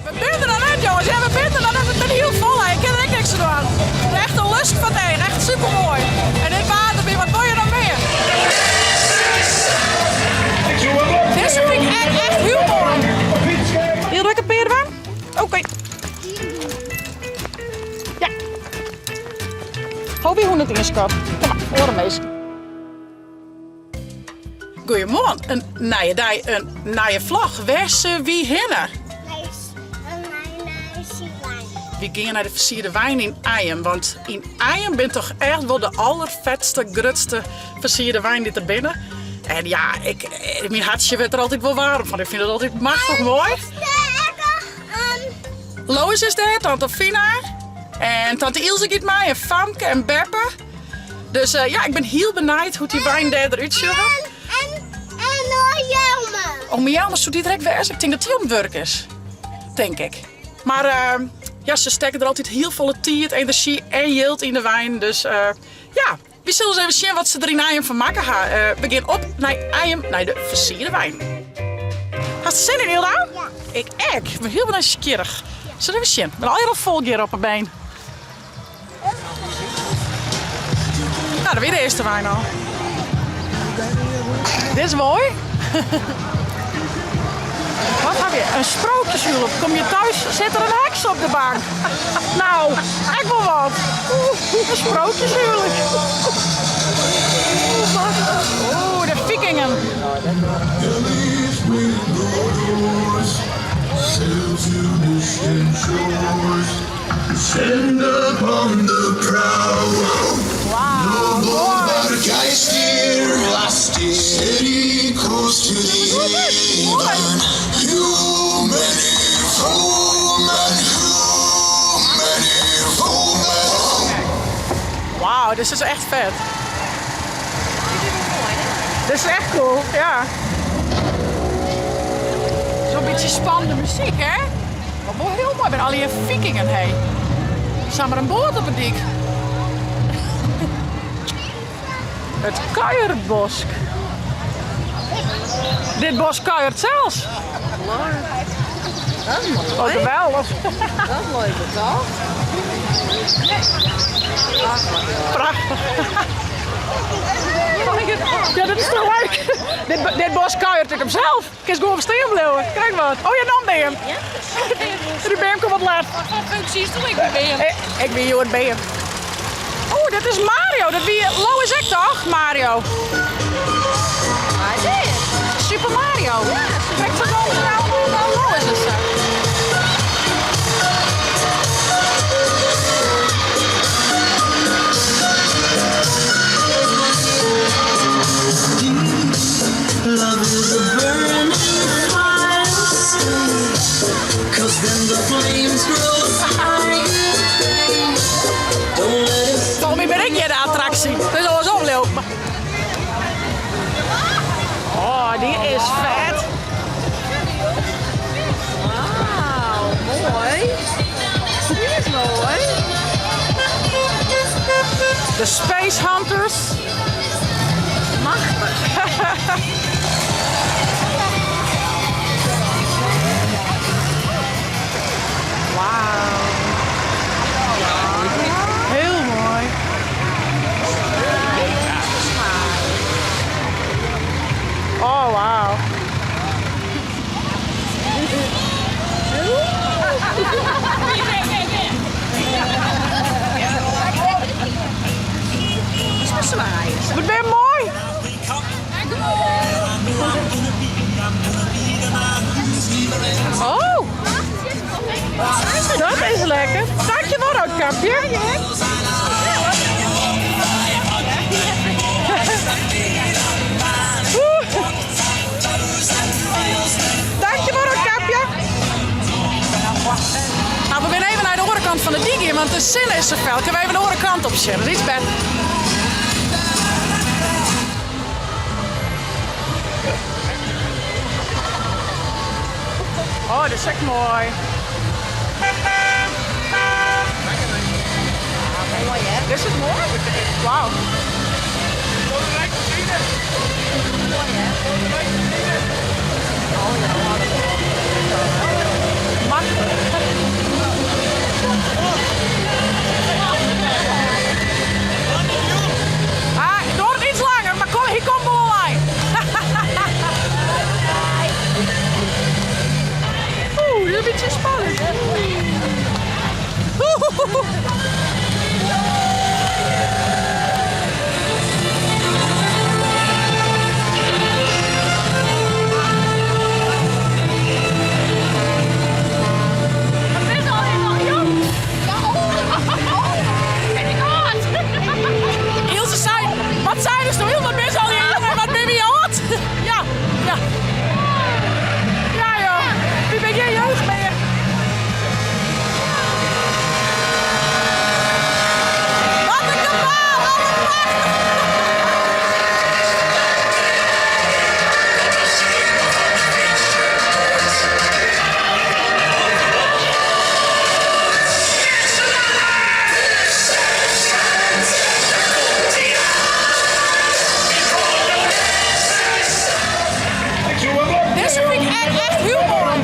We binne der noch net, jonges. Ja, we binne der noch net. It bin hiel fol. Ik kin der ek niks oan dwaan. Echt in lust foar it each. Echt super moai. En dit waard derby, wat wol je noch mear? Dizze fyn ik ek echt hiel moai. Hiel lekker pear Oké. Ja. Hobby 101 skat. Kom mar, oare minsken. Goeiemoarn, in nije dei, in nije vlog. Wêr sille wy hinne? Wy gean nei de fersierde wein yn Eijum, want yn Eijum binne toch echt wol de allerfetste, grutste fersierde wein dy't der binne. En ja, ik, eh, myn hartsje wurdt der altyd wol waarm fan. Ik fyn it altyd machtich moai. Lois is dêr, tante Fina. En tante Ilse giet mei, en Famke en Beppe. Dus eh, ja, ik bin hiel benijd hoe't dy wein dêr derút sjogge. En, en Jelme. Ome Jelme, soe dy der ek wêze? Ik tink dat dy oan it wurk is. Tink ik. Mar eh, ja, se stekke der altyd hiel folle tiid, enerzjy en jild yn de wein. Dus eh, ja, wy sille ris even sjen wat se der yn Eijum fan makke ha. We gean op nei Eijum, nei de fersierde wein. Hast der sin yn, Hilda? Ja. Ik ek. Ik bin hiel nijsgjirrich. Sille even sjen. Ik bin allegear al fol hjir op 'e been. Nou, dat wie de earste wein al. Dit is moai. Wat ha we? In sprookjeshuwelijk. Kom je thuis, zit er een heks op de bank. Nou, ik wil wat. Een sprookjeshuwelijk. Oeh, de vikingen. Wauw, moai. Wauw, dit is echt fet. Dit is echt cool, ja. Zo'n beetje spannende muziek, hè? Wat wol hiel moai, binne allegear Vikingen, hé. Samar in boat op 'e dyk. It kuierbosk. Dit bosk kuiert sels. Dat is moai. Wat geweldich. Dat is leuk, toch? Prachtich. Ja, dat is toch leuk? Dit, dit bosk kuiert ek himsels. Kinst gewoan stean bliuwe. Kijk wat. Oh ja, dan beam. De beam komt wat laat. Wat foar funksje is toen ik by beam? Ik wie hjoed beam. Oh, dit is Mario. Dat wie Lois ek toch? Mario. Wat is dit? Super Mario. Ja, Super Krekt sa as Lois is sa. Love is a burning fire, Cause then the flames grow higher. Don't let it Folgens my bin ik hjir de attraksje. Dus alles oplopen. Oh, dy is fet. Wauw, moai. Dy is moai. De Space Hunters. Machtich. Wauw. Hiel moai. Oh, wauw. Wat bin moai! Oh! Dat is lekker. Dankjewel, Roodkapje. Dankjewel, Roodkapje. Nou, we binne even nei de oare kant fan de dyk gien, want de sinne is sa fel. Kinne we even de oare kant op sjen? Dat is iets better. Oh, dit is echt moai. Moai, hè? Dit is moai. Wauw. Moai, hè? Oh ja, Machtich. is een beetje spannend. Ilse sei, wat sei dus no hiel wat mis al jaren en wat bin wy âld? Ja, ja. Ja joh, wy binne gjin jeugd mear. Wat in kabaal, allemachtig! Dizze fyn ik ek echt hiel moai.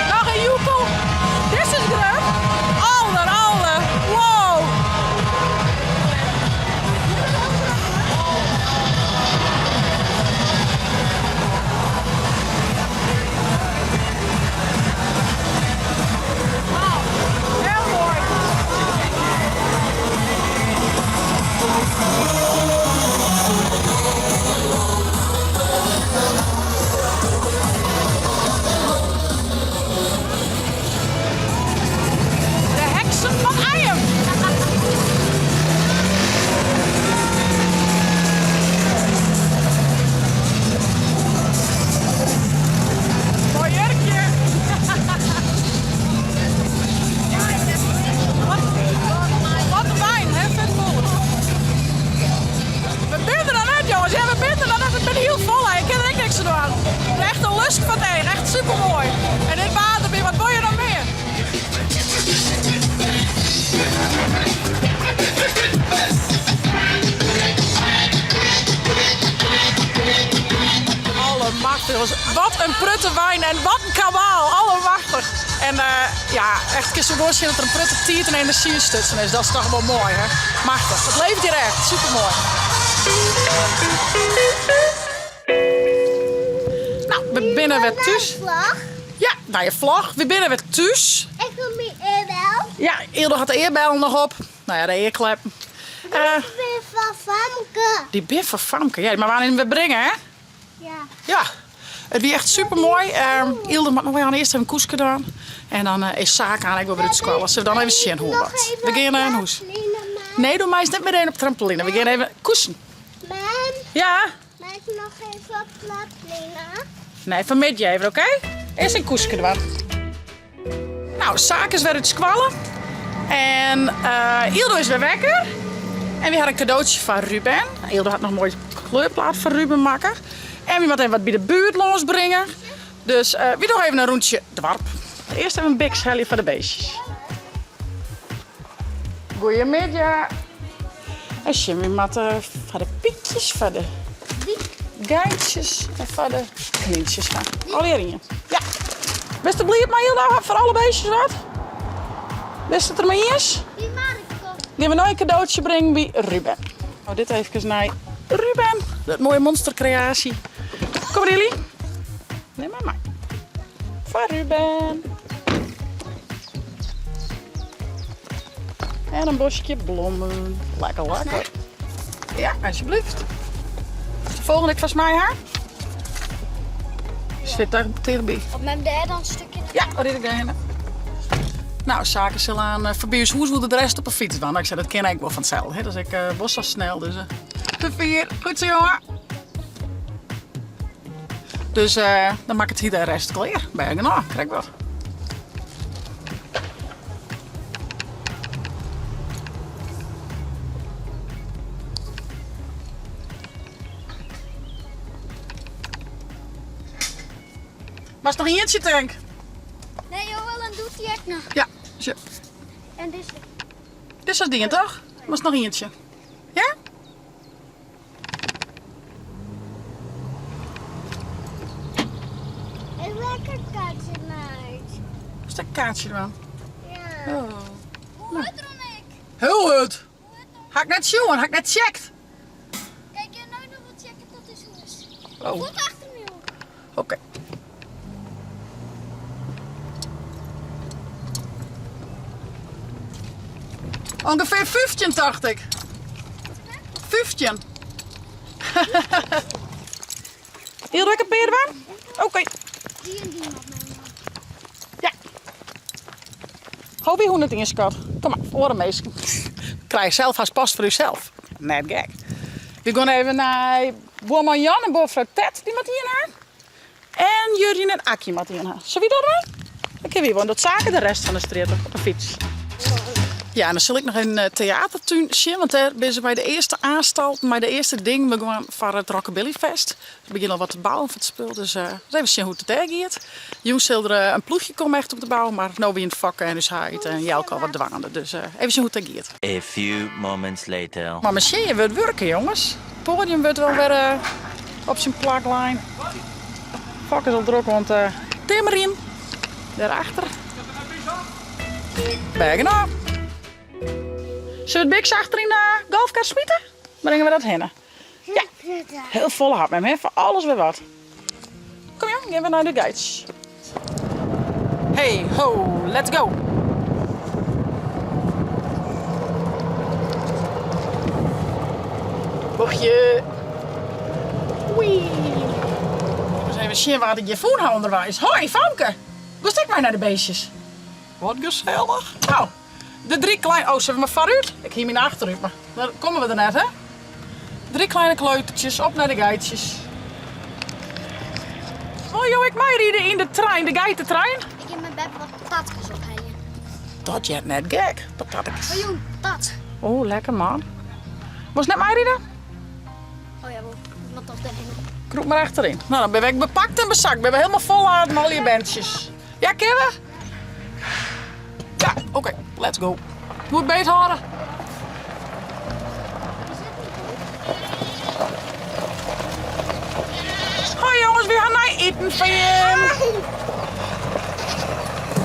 Noch in joekel. Dizze is grut. Alder, alder. Wow. Heel mooi. De heksen fan Eijum. Mooi jurkje. Wat een wyn, hè? Vet vol. We binne der noch net, jonges. Ja, we binne der noch net. It bin hiel fol. Ik kin der ek niks oan dwaan. Echt in lust foar it each. Echt super moai. En dit waar derby, wat wolle je noch mear? Allemachtig, jongens. Wat in protte wyn en wat in kabaal. Allemachtig. En ja, echt, kinst wol sjen dat der in protte tiid en enerzjy yn stutsen is. Dat is toch wol moai, hè? Machtich. It libbet hjir echt. Supermoai. No, we binne wer thús. Vlog. Ja, nije vlog. We binne wer thús. Ik wil mijn oorbel. Ja, Ildo hat de earbellen noch op. No ja, de earkleppen. Ik bin fan Famke. Dy bin fan Famke. Ja, mar wannear wer bringe, hè? Ja. Ja, it wie echt super moai. Ildo moat noch earst even in koeske dwaan. En dan is Sake ek wol wer út skoalle. Sille we dan even sjen hoe wat. We gean nei hûs. Nee, do meist net meteen op trampoline. We gean even koesen. Mem? Ja? Mag ik noch even op trampoline? Nee, fanmiddei even, oké? Earst in koeske dwaan. No, Sake is wer út skoalle. En Ildo is wer wekker. En we ha in kadootsje foar Ruben. Ildo hat noch in moaie kleurplaat foar Ruben makke. En we moatte even wat by de buert lâns bringe. Dus we dogge even in rûntsje doarp. Earst even in biks helje foar de beestjes. Goeiemiddei. En sjen, we moatte foar de pykjes, foar de geitsjes en foar de knyntsjes ha. Allegear ien. Ja. Bist der bliid mei, Hilda? Foar alle beestjes wat? Bist it der mei iens? Gean we no in kadootsje bringen by Ruben. No, dit efkes nei Ruben. Dat moaie monsterkreaasje. Kom mar, Lily. Nim mar mei. Foar Ruben. En in boskje blommen. Lekker, lekker. Ja, alsjeblieft. De volgende ik vast mij haar. Zit daar tegenbij. Op mijn derde dan een stukje. Ja, daar rid ik daarheen. Nou, Sake sil oan foarby ús hûs woe de rest op 'e fyts dwaan. Ik sei, dat kin ik wol fansels. Hè? Dus ik wol sa snel. Dus te fier. Goed zo, jongen. Dus dan makket hy de rest klear. By genôch, krekt wat. Moatst noch ientsje, tink? Nee, joh, dan doet hij het nog. Ja, sjoch. En dizze. Dizze is dien toch? Moatst noch ientsje. Ja? Ik wil ek in kaartsje meitsje. Wolst ek in kaartsje dwaan? Ja. Oh. Hoe hurd rûn ik? Hiel hurd. Ha ik net sjoen, ha ik net checkt. Kijk, jij nou nog wat checken tot is hûs. Oh. Goed achter my oan. Oké. Ongefear 15 tocht ik. 15. Hiel druk in pear dwaan? Oké. Die en die nog mijn man. Ja. Ho wie hûndert ynskot. Kom mar, oare minsken. Krije sels hast post foar ússels. Net gek. We gean even nei buorman Jan en buorfrou Tet, dy moat ien ha. En Jurjen en Akje moat ien ha. Sille wy dat dwaan? Dan kinne wy wol dat saken de rest fan de strjitte op de fyts. Ja, en dan sil ik noch even theatertún sjen, want dêr binne se by de earste aanstalten mei de earste dingen. We gean foar it Rockabillyfest. Se begjinne al wat te bouwen foar it spul, dus eh, even sjen hoe't it dêr giet. Jûn sil der eh, in ploechje komme echt om te bouwen, mar no wiene Fokke en ús heit en Jelke al wat dwaande. Dus eh, even sjen hoe't dat giet. A few moments later. Mar masjine wurdt wurke, jonges. It poadium wurdt wol wer eh, op syn plak lein. Fokke is al drok oan it timmerjen. Dêrachter. Bergen op. Zullen we het Bix achter in de golfkar smiten? Bringen we dat hinne. Ja, heel folle hat mem, hè? Foar alles wer wat. Kom jong, gean we nei de geits. Hey ho, let's go! Bochtje. Oei. Ris even sjen wat ik hjir fûn ha ûnderweis. Hoi Famke, giest ek mei nei de beestjes? Wat gesellich. Nou, de drie kleine... Oh, sille we mar foarút? Ik hie myn achterút, mar dan komme we der net, hè? Drie kleine kleutertjes, op nei de geitsjes. Wol jo ek meiride yn de trein, de geitentrein? Ik gean mei beppe wat patatkes opheljen. Dat heart net gek, patatkes. Oh jong, patat. Oh, lekker man. Wolst net meiride? Oh ja, wol. Ik moat toch dêrhinne. Krûp mar achteryn. Nou, dan binne we ek bepakt en besakt. Binne we helemaal folladen mei al je berntsjes. Ja, kinne we? Ja, oké, let's go. Goed beet hâlde. Hoi jongens, wy ha nij iten foar jim.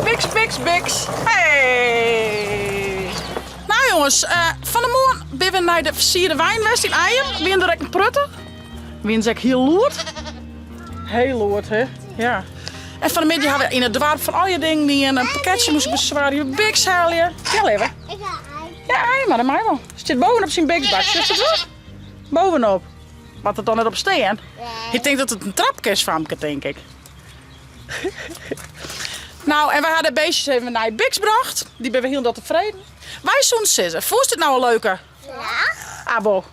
Biks, biks, biks. Hey. Nou jongens, uh, fan 'e moarn binne we nei de fersierde wein west yn Eijum. Wiene der ek in protte. Wiene se ek hiel lûd? Heel lûd, hè? Ja. En fan 'e middei ha we yn it doarp fan al je dingen dien. In pakketsje moast ik besoargje, biks helje. Ja, leave. Ik ha ei. Ja, ei, mar dat mei wol. Stiet bovenop syn biksbak, sjochst it wol? Bovenop. Moat it dan net op stean? Hy tinkt dat it in trapke is, famke, tink ik. Nou, en wy ha de beestjes even nei Biks brocht. Dy binne we hielendal tefreden. Wy soene sizze, fûnst it no in leuke? Ja. Abo.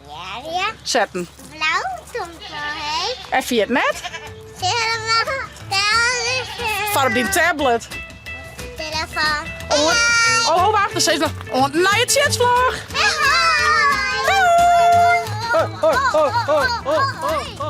Ja, ja. Setten. Blau komt hè. En fyn je it net? Foar op dyn tablet. Telefoon. Oh, oh, wacht, dan sis noch oant nije tsjitsvlog. Hoi. Hoi, hoi, hoi, hoi, hoi.